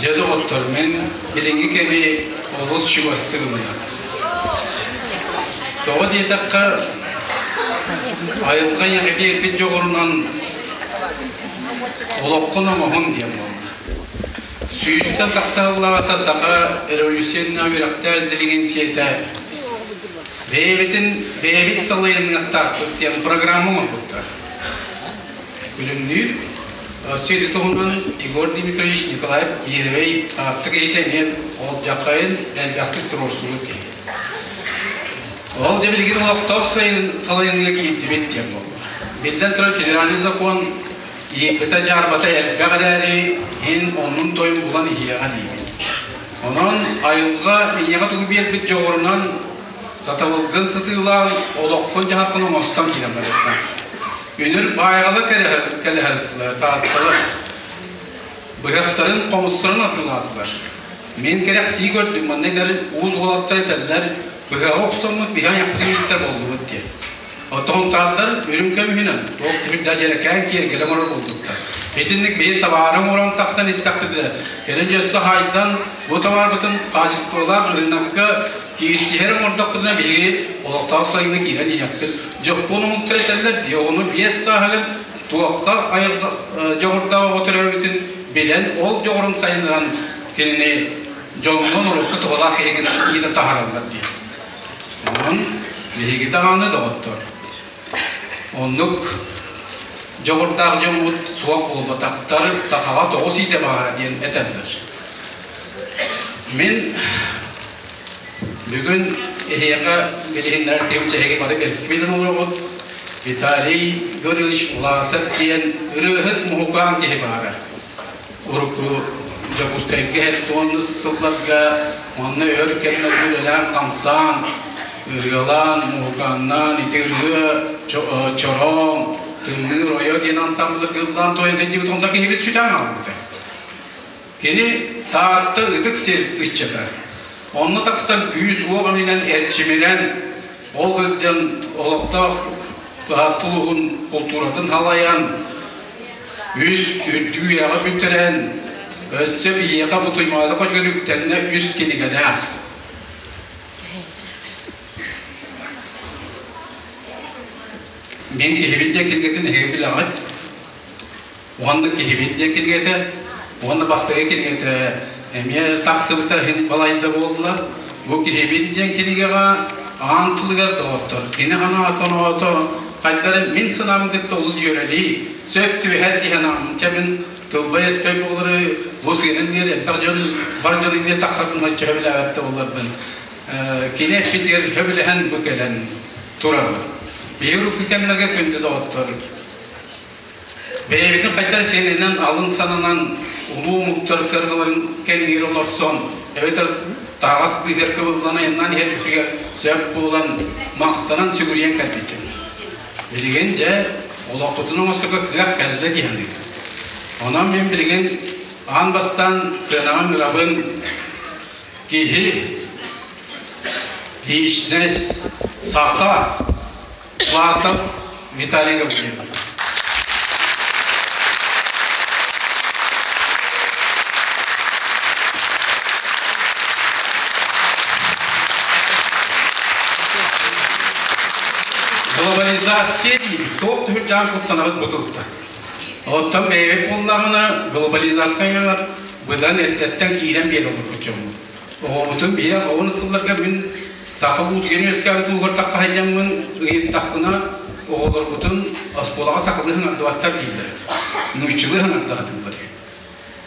Дьэ доҕоттор, мин билиҥҥи кэми олус чугастык ылынам. Тоҕо диэтэххэ, айылҕа ийэҕэ биэрбит дьоҕурунан олоххун оҥоһун диэн буолла. Сүүстэн тахса сыллааҕыта саха революционнай үөрэхтээх интеллигенцията бэйэбитин бэйэбит салайыныахтаахпыт диэн программа оҥорбуттар. Күлүмнүүр Сири туһунан Егор Дмитриевич Николаев Иеревэй Таатта киһитэ эмиэ олдьаххайын элбэхтик туруорсубут киһи. Ол дьэ билигин олохтоох салайыныыга киирдибит диэн буолла. Биллэн турар федеральный закон ииппитэ дьаарбата элбэх эрээри иһин оннун тойун булан иһиэҕэ диибин. Онон айылҕа ийэҕэ тугу биэрбит дьоҕурунан сатабылгын сытыылаан олоххун-дьаһаххын оҥостон киирэн барыахтаах. Үнүр баайаҕалар кэлэһэртилэр, таатталар. Быһахтарын, хомустарын атыылаатылар. Мин кэрэхсии көрдүм, манна эдэр уус уолаттар этэллэр, быһаҕы охсоммут биһи айахпытын ииттэр буоллубут диэн. Оттон тааттар үрүҥ көмүһүнэн туох күрдэ дьэрэкээн киэргэлэ оҥорор буолбуттар. Итинник биһи табаары оҥорон тахсан истэхпитинэ, кэлин дьөссө хаайдан бу табаарбытын хаачыстыбалаах ырыынакка киирсиһэр оҥордохпутуна биһиги олохтоох сайыны киирэн иһиэхпит. Дьоппуон омуктар этэллэр дии, оҕону 5 сааһыгар туохха айылҕа дьоҕурдаах оҕо төрөөбүтүн билэн, ол дьоҕурун сайыннаран кинини дьоҥҥо норуокка туһалаах киһи гынан иитэн таһаараллар дии. Онон биһиги даҕаны доҕоттор, оннук дьоҕурдаах дьоммут суох буолбатахтар, сахаҕа тоҕус иитэ баара диэн этэллэр. Мин бүгүн эһиэхэ билиһиннэрэр киһим чэһиги бары бэркибин олоробут. Виталий Гаврилович Власов диэн ырыаһыт муһукаан киһи баара. Урукку Дьокуускайга 70 сылларга онно өр кэмнэргэ үлэлээн-хамсаан, ырыалаан, муһукааннаан, ити ырыа чороон, тымныы ройо диэн ансамблларга ыллаан туойан тэнтибит онто киһибит сүтэн хаалбыта. Кини Таатта ытык сир ыччата. Онно тахсан күүс-уох эминэн эрчимирэн, ол сылдьан олохтоох Таатта улууһун култууратын халайан, үс үрдүк үөрэҕи бүтэрэн, өссө биһиэхэ бу Туймаада хочугар үктэннэ үс кинигэлээх. Мин киһибин диэн кинигэтин эһиги билэҕит. Уонна киһибит диэн кинигэтэ, уонна бастакы кинигэтэ эмиэ тахсыбыта иһин балайда буолла. Бу киһибит диэн кинигэҕэ аан тылыгар доҕоттор, кини анаатын оҕото хайдары мин санаабын кытта олус дьүөрэлии, сөп түбэһэр диэн чэ мин тылбай өспөй буолары бу сыанан диэр элбэх дьон бар дьон иннигэр тахсарбын оччо сөбүлээбэт да буолларбын кини эппитигэр сөбүлэһэн бу кэлэн турабын. Биһиги урукку кэмнэргэ күндү доҕоттор Бэйэбитин хайдах сиэнинэн алын сананан улуу омуктар сыарҕаларын кэннигэр олорсон, эбэтэр таһаҕас быыһыгар кыбыллан айаннаан иһэрбитигэр сөп буолан, махтанан сүгүрүйэн кэлбитим. Билигин дьэ олохпутун оҥосторго кыах кэллэ диэххин. Онон мин билигин аан бастаан сыанаҕа ыҥырабын киһи, личность, саха Власов Виталий Гаврильевич. Глобализация диибит. Туох түһүлгээн куттанабыт бутулта. Оттон бэйэбит буоллаҕына глобализацияҕа быдан эрдэттэн киирэн биэрэ олорбут дьоммут. Оҕобутун биһи оҕон сылларга мин саха уутугар үөскээбит уугар таххаһайдьаммын ыйыттахпына оҕолорбутун оскуолаҕа сахалыы саҥардыбаттар дииллэр. Нууччалыы саҥардахатыллар.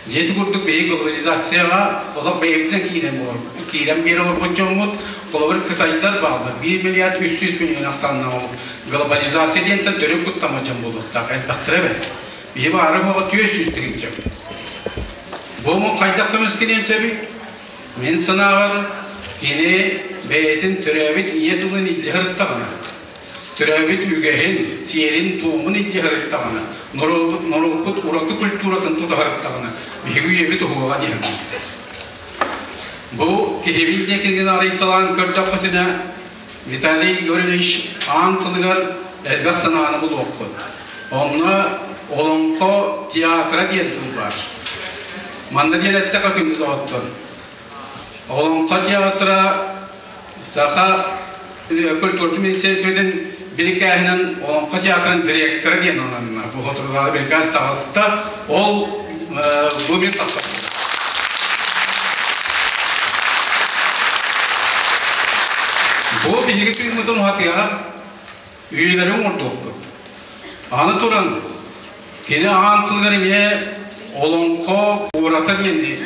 Дьиэти курдук биһи глобализацияҕа олох бэйэбитинэн киирэн киирэн биэрэ олорбут дьоммут, холобур кытайдар бааллар 1 миллиард 300 миллион ахсааннаах глобализация диэнтэн төрүт куттаммат дьон буолуохтаах элбэхтэрэ эбээт. Биһи баары оҕо 400 тыһыынча. Бу омук хайдах көмүскэниэн сөбүй? Мин санаабар, кини бэйэтин төрөөбүт ийэ тылын илдьэ сырыттаҕына, төрөөбүт үгэһин, сиэрин-туомун илдьэ сырыттаҕына, норуоппут ураты культуратын тута сырыттаҕына, биһиги үйэбит уһуоҕа диэн. Бу киһибит диэкигин арыйталаан көрдөххүтүнэ, Виталий Гаврильевич аан тылыгар элбэх санааны булуоххут. Онно Олоҥхо театра диэн тыл баар. Манна диэн эттэххэ күндү доҕоттор, Олоҥхо театра Саха культуратын министерствотын бирикээһинэн Олоҥхо театрын директора диэн ананна. Бу соторутааҕы бирикээс таҕыста. Ол бу мин тахсар. Бу биһиги тыыммытын уһатыаҕа үйэлэри оҥордуохпут. Аны туран, кини аан тылыгар эмиэ олоҥхо куората диэни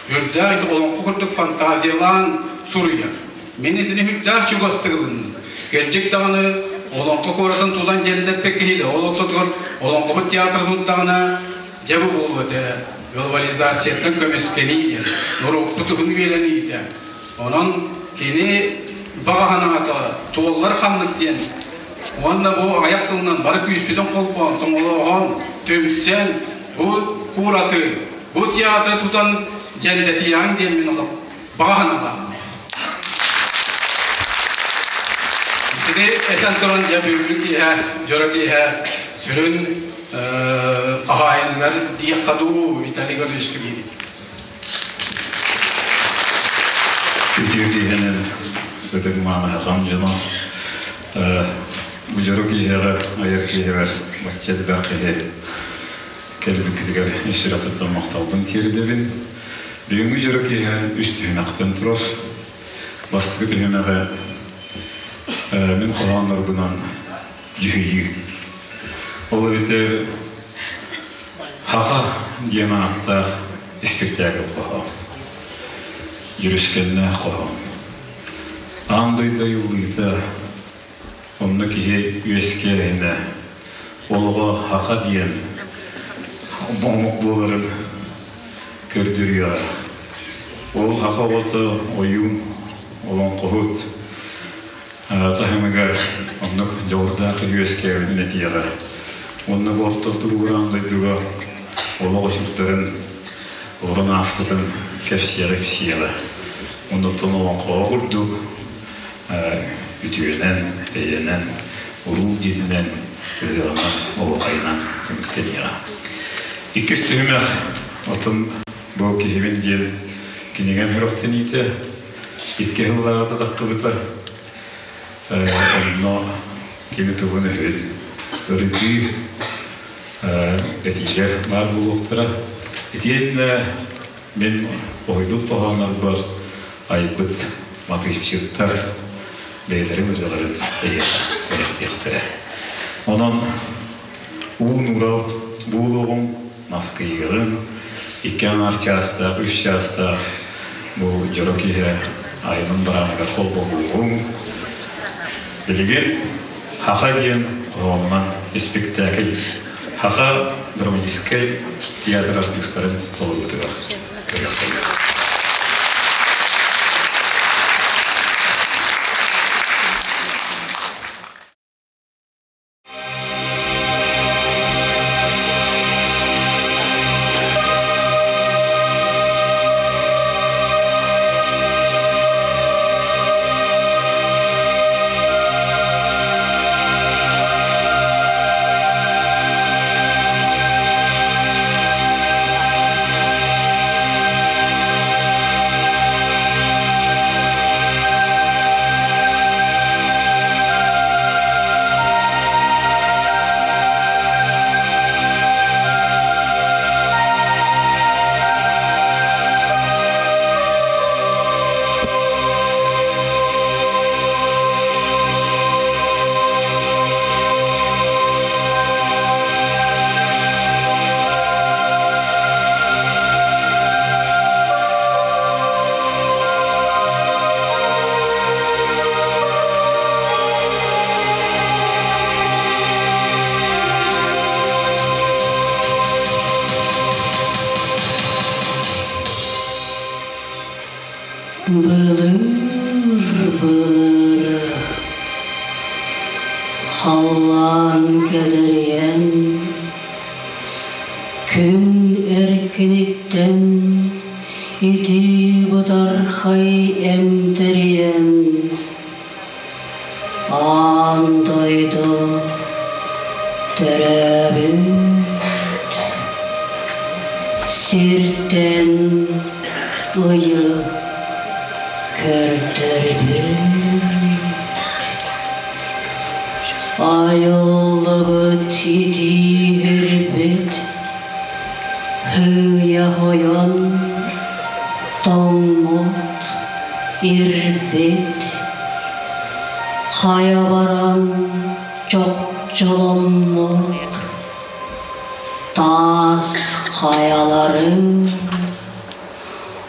үрдээх олоҥхо курдук фантазиялаан суруйар. Мин итини үрдээх чугастык ылынным. Кырдьык даҕаны олоҥхо куоратын тутан дьэндэппит киһи да ол ортотугар олоҥхобут театра туттаҕына дьэ бу буолуо этэ глобализацияттан көмүскэнии диэн норуоппут уһун үөрэниитэ. Онон кини баҕа санаата туоллар ханнык диэн уонна бу аҕыйах сылынан бары күүспүтүн холбоон, соҥолооһон, түмсэн бу куораты, бу театры тутан дьэндэтиэҕиҥ диэн мин олох баҕа санаалаахпын. Итини этэн туран дьэ бүгүҥҥү киэһэ, дьоро киэһэ сүрүн хаһаайыныгар диэххэ дуу Виталий Гавриловичка биэрии. Үтүө киэһэнэн ытык мааны дьоно бу дьоро киэһэҕэ айар киэһэбэр бачча элбэх киһи кэлбиккитигэр ис сүрэхпиттэн махталбын тиэрдэбин. Бүгүҥҥү дьоро киэһэ үс түһүмэхтэн турар. Бастакы түһүмэҕэ мин хоһооннорбунан дьүһүйүү. Ол эбэтэр Хаха диэн ааттаах испиктээкил хоһоон. Дьүрүскэннээх хоһоон. Аан дойду айыллыыта, онно киһи үөскээһинэ, олоҕо хаха диэн омук буоларын көрдөрүөҕэ. Ол хаха оҕото ойуун, олоҥхоһут таһымыгар оннук дьоҕурдаах киһи үөскээбитин этиэҕэ. Уонна бу орто туругураан дойдуга олох очурдарын олорон ааспытын кэпсиэҕэ ипсиэҕэ. Оннуттан олоҥхоҕо курдук үтүөнэн, эйэнэн, уруул дьиэтинэн, ыһыаҕынан, оһуохайынан түмүктэниэҕэ. Иккис түһүмэх отун бу киһибин диэн кинигэм сүрэхтэниитэ икки сыллааҕыта таххыбыта. Онно кини тугун өһүн ырытыы этиилэр баар буолуохтара. Итиэннэ мин хоһуйбут хоһооннорбор айбыт матыыпчыттар бэйэлэрин ырыаларын эйиэхэ бэлэхтиэхтэрэ. Онон уу нуурал буолуоҕуҥ, наскыйыаҕыҥ, икки аҥаар чаастаах, үс чаастаах бу дьоро киһи айанын барааныгар холбоһуоҕуҥ. Билигин Хаха диэн хоһоонунан испиктээкил Хаха драматическай театр артыыстарын толоруутугар көрүөхтэрэ. Былыр-былыр халлаан кэдэрийэн, күн эркиниттэн итии бытархай эмтэрийэн, аан дойду төрөөбүт сиртэн. Эркиниттэн ыйы көрдөрбүт. Айыллыбыт итииһирбит, Һыйа хойон тоҥмут, ирбит, Хайа баран чохчоломмут, Таас хайалары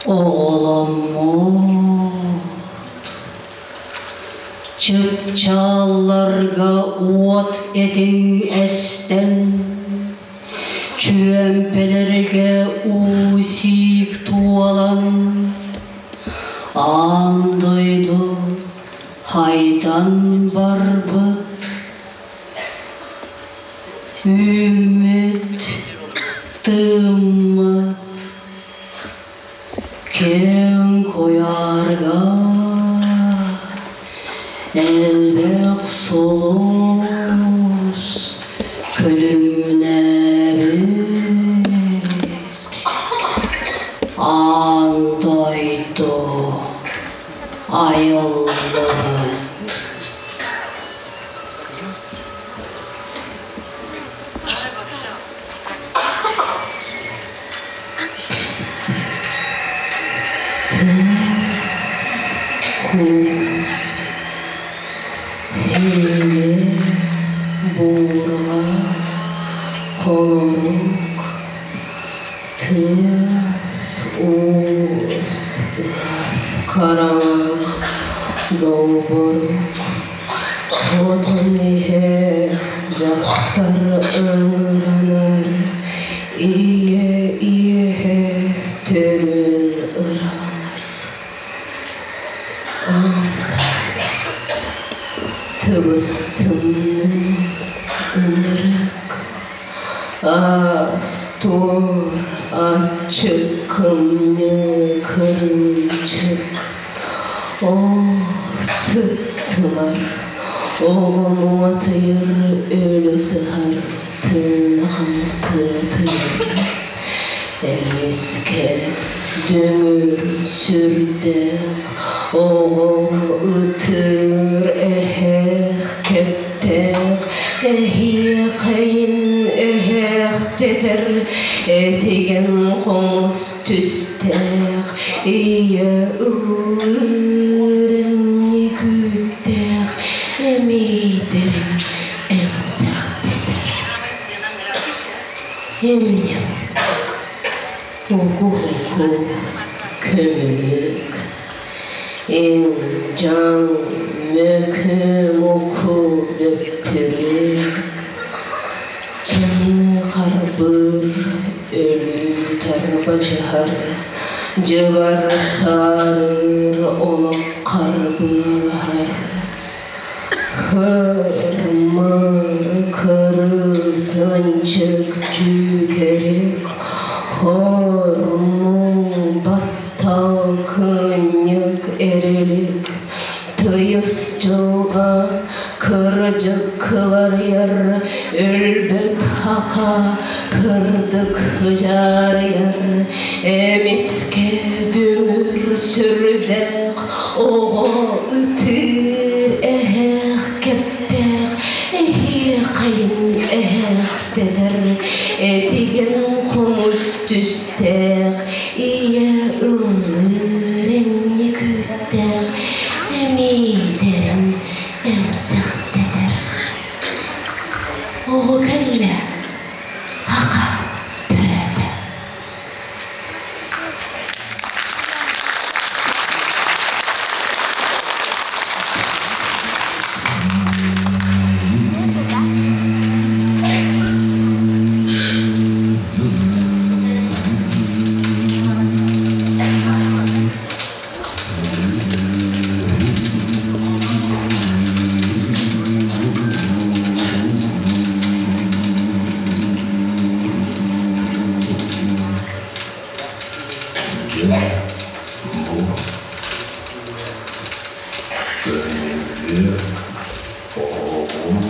оҕоломмут. Чыпчаалларга уот этиҥ эстэн, Чүөмпэлэргэ уу сиик туолан, Аан дойду хайдан барбыт. Үүммүт, тыыммыт, киэҥ куйаарга элбэх сулус күлүмнээбит. Аан дойду айыллыбыт. Куус Һиҥэ буурҕа холорук Тыас-уус ыас хараҥа долборук Хотон иһэ дьахтар ыҥыранар, ийэ иэһэ төрүн ыраланар. Тыбыс-тымныы ынырык, аас-туор аччык кымньыы кырыымчык Оо, сыт-сымар, оҕом уҥатыйар, өлө сыһар, тыына хамсыатыйар. Эмискэ дүҥүр сүрдээх, оҕом ытыыр эһээх кэптээх, эһиэхэйин эһээхтэтэр, этигэн хомус түстээх, Ийэ ыллыыр эмньи күүттээх эмиийдэрин эмсэхтэтэр. Эмньим угу-угу көмүлүк, иҥ-дьаҥ мөкү-муку бөппүрүк, Тымныы харбыыр, өлүү тарбачыһар, дьыбар саарыыр, олох харбыалаһар. Хыр-мыр кырыысынчык дьүүкэрик, хор-муҥ баттал кынньык эрилик, Тыйыс дьылҕа кырдьык кыларыйар, өлбөт хаха кырдык ыдьаарыйар, эмискэ дүҥүр сүрдээх оҕо ытыыр эһээх кэптээх эһиэхэйин эһээхтэтэр, этигэн хомус түстээх ийэ ыллыыр эмньи күүттээх эмиийдэрин эмсэхтэтэр. Оҕо кэллэ, аха төрөөтө. Бу көҥүлү оҕум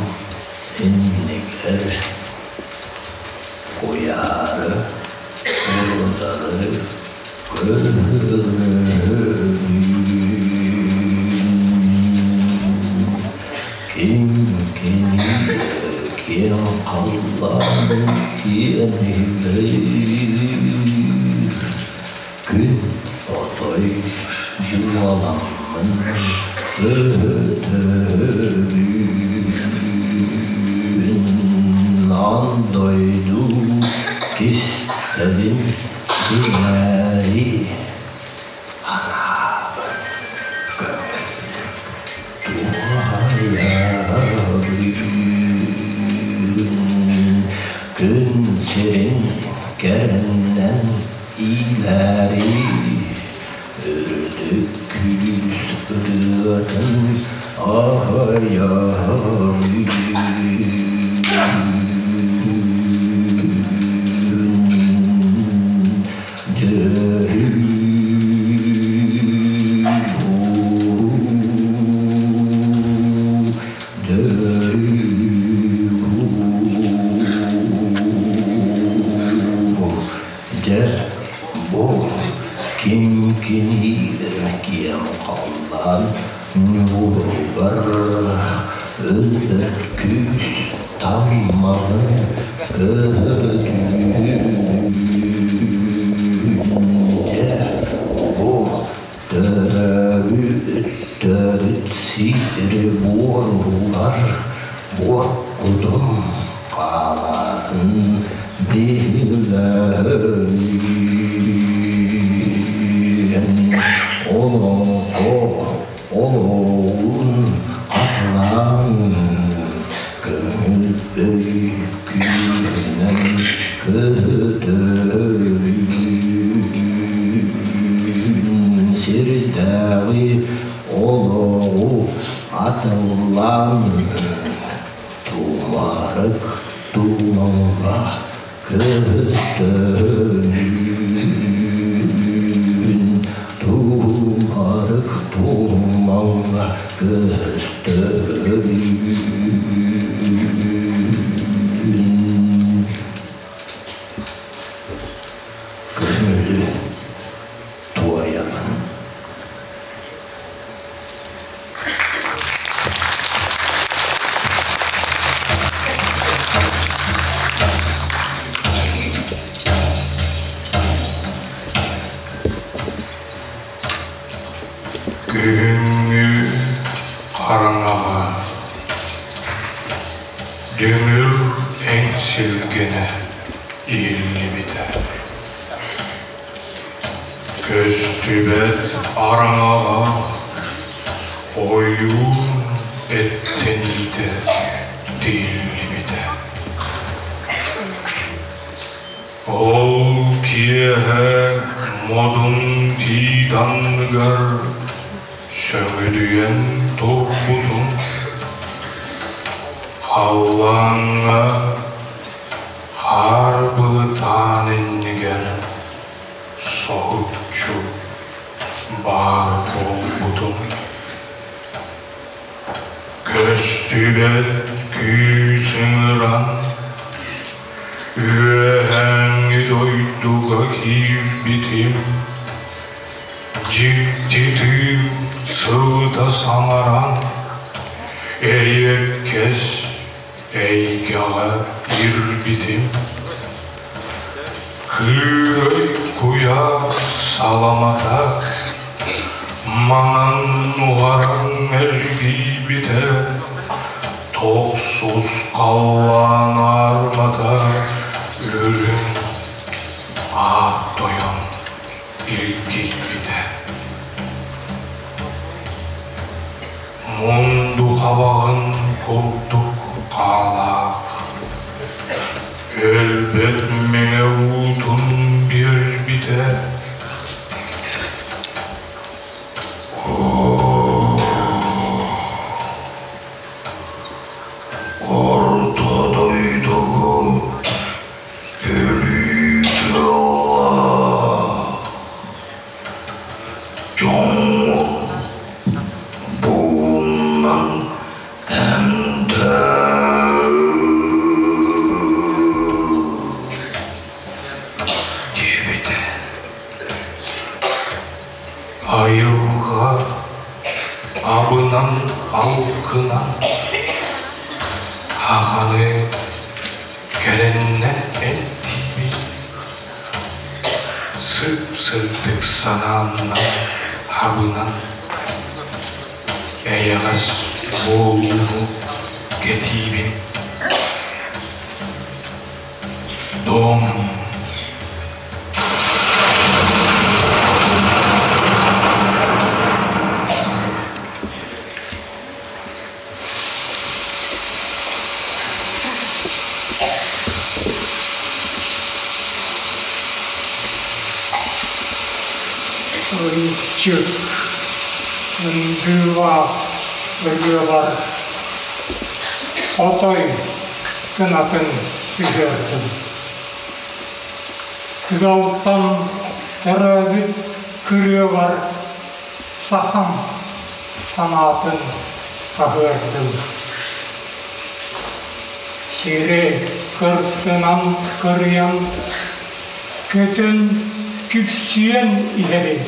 иннигэр куйаары уруталыы. Ким кини киэҥ халлаан киэн иһиллиир, Күн отой буоламмын өтөрүүн Аан дойду кистэлин билээри анаабын көҥүллүк туһайабын Күн сирин кэрэннэн иилээри Үрдүк күүс ырыатын аһайабын Дьэ, бу ким киниир киэҥ халлаан ньууругар өлбөт күүс таммаҕын көтүүн. Дьэ, бу төрөөбүт төрүт сири буоругар буор кутум хаалаатын биһилээн олоҥхо олоҕун атылаан көҥүл өй күүһүнэн көтөрүүн сирдээҕи олоҕу атыллаан Тумарык тумаҥҥа көстөрүүн, тумарык тумаҥҥа көстөрүүн. Көҥүлү туойабын. Күһүҥҥү хараҥаҕа дүҥүр эҥсилгэнэ иһиллибитэ. Көстүбэт араҥаҕа ойуун эттэниитэ тииллибитэ. Ол киэһэ модун тиит анныгар сөҥүдүйэн турбутун халлааҥҥа Хаар былытаан иннигэр соһуччу баар буолбутум. Көстүбэт күүс ыҥыран, үөһээҥҥи дойдуга киирбитим. Дьикти тыын сылыта саҥаран, эриэккэс Эйгэҕэ киирбитим, кыырай куйаар саламата маҥан нуһараҥ эргийбитэ, тохсус халлаан аармата үрүҥ аат тойон илгийбитэ. Мунду хабаҕын курдук хаалаах, өлбөт мэҥэ уутун биэрбитэ. Орто дойдугу өлүү тыаллаах Дьоҥҥун буунан эмтээ диэбитэ. Айылҕа абынан алгынан Аҕаны кэлэннэн эмтиибин, сып-сырдык санааннан хабынан эйэҕэс буолууну кэтиибин. Дом Ынчык, ындыылаах ырыалар отой кынатын сыһыардым. Тыгалтан төрөөбүт кырыабар сахам санаатын хаһыардым. Сири кырсынан кырыйан, көтөн күпсүйэн иһэрин,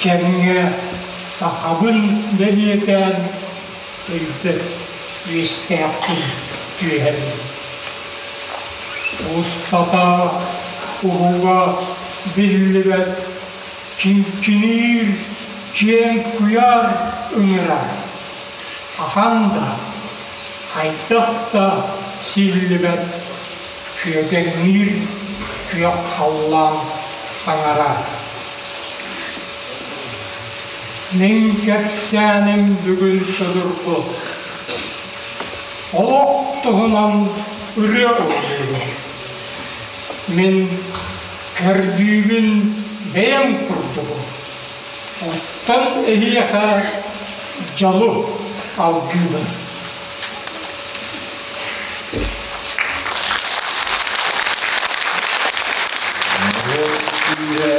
кэмҥэ сахабын бэлиэтээн өлбөт үөстээхпин түөһэбин. Устата уһуга биллибэт киҥкиниир киэҥ куйаар ыҥыра хаһан да, хайдах да силлибэт күөгэҥниир күөх халлаан саҥара. Мин кэпсээним бүгүн судургу. Олох туһунан ырыа ыллыыбын. Мин көрдүүбүн бэйэм курдугу. Оттон эһиэхэ дьолу алгыыбын. Норуот күүһэ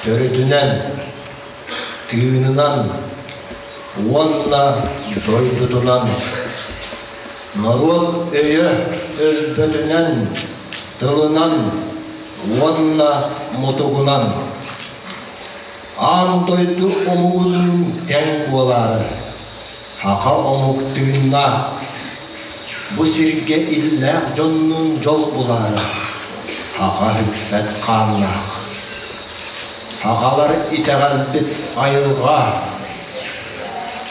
төрүтүнэн, тыынынан уонна дойдутунан, норуот өйө өлбөтүнэн, тылынан уонна мутугунан Аан дойду омугунуун тэҥ буолаары, саха омук тыыннаах, бу сиргэ иллээх дьоннуун дьол булаары, саха сүппэт хааннаах. Сахалар итэҕэлбит айылҕа,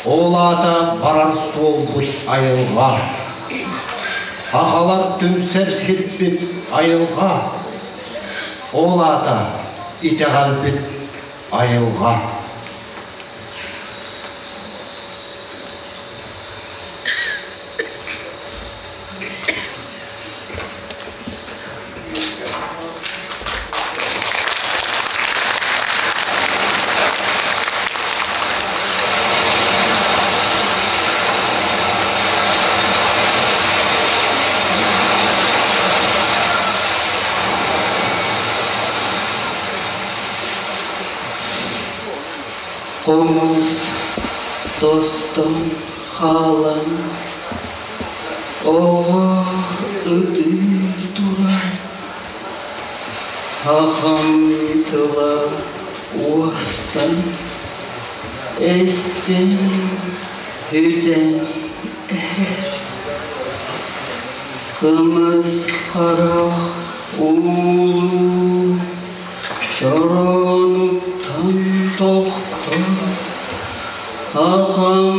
ол аата барар суолбут айылҕа. Сахалар түмсэр сирбит айылҕа, ол аата итэҕэлбит айылҕа. Хомус тостон хаалан, оҕо ытыы турар, хахам тыла уостан, эстэн бүтэн эрэр. Кымыс харах уулуу чороонуттан тохтор, Ахам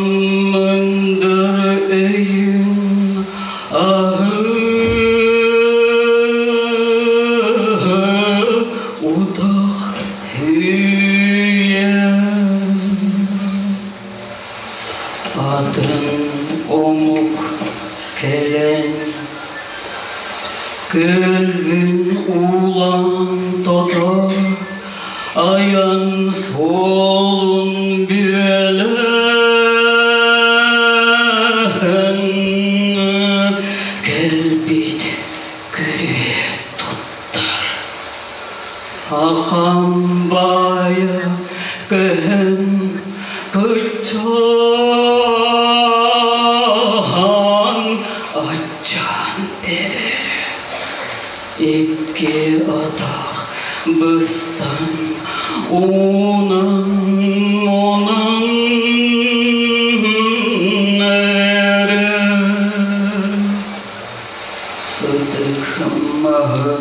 мындыр өйүн аһыы утах үүйэ. Атын омук кэлэн Көлбүн уулан тото айан суолун бүөлэн кэлбит күрүө туттар. Ахан баайа көһөн кыччаан аччаан эрэр. Икки атах Быстан уунан мунан эрэр Ытык маһы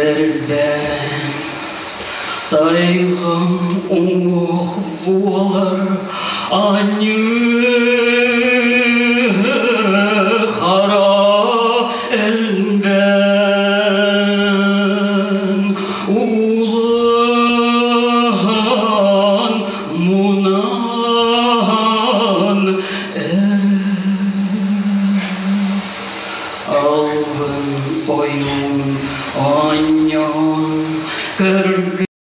эрбээн Тайҕам уҥуох буолар аньыы хара элбээн улахан мунан эр Албын ойуун оонньоон көргө.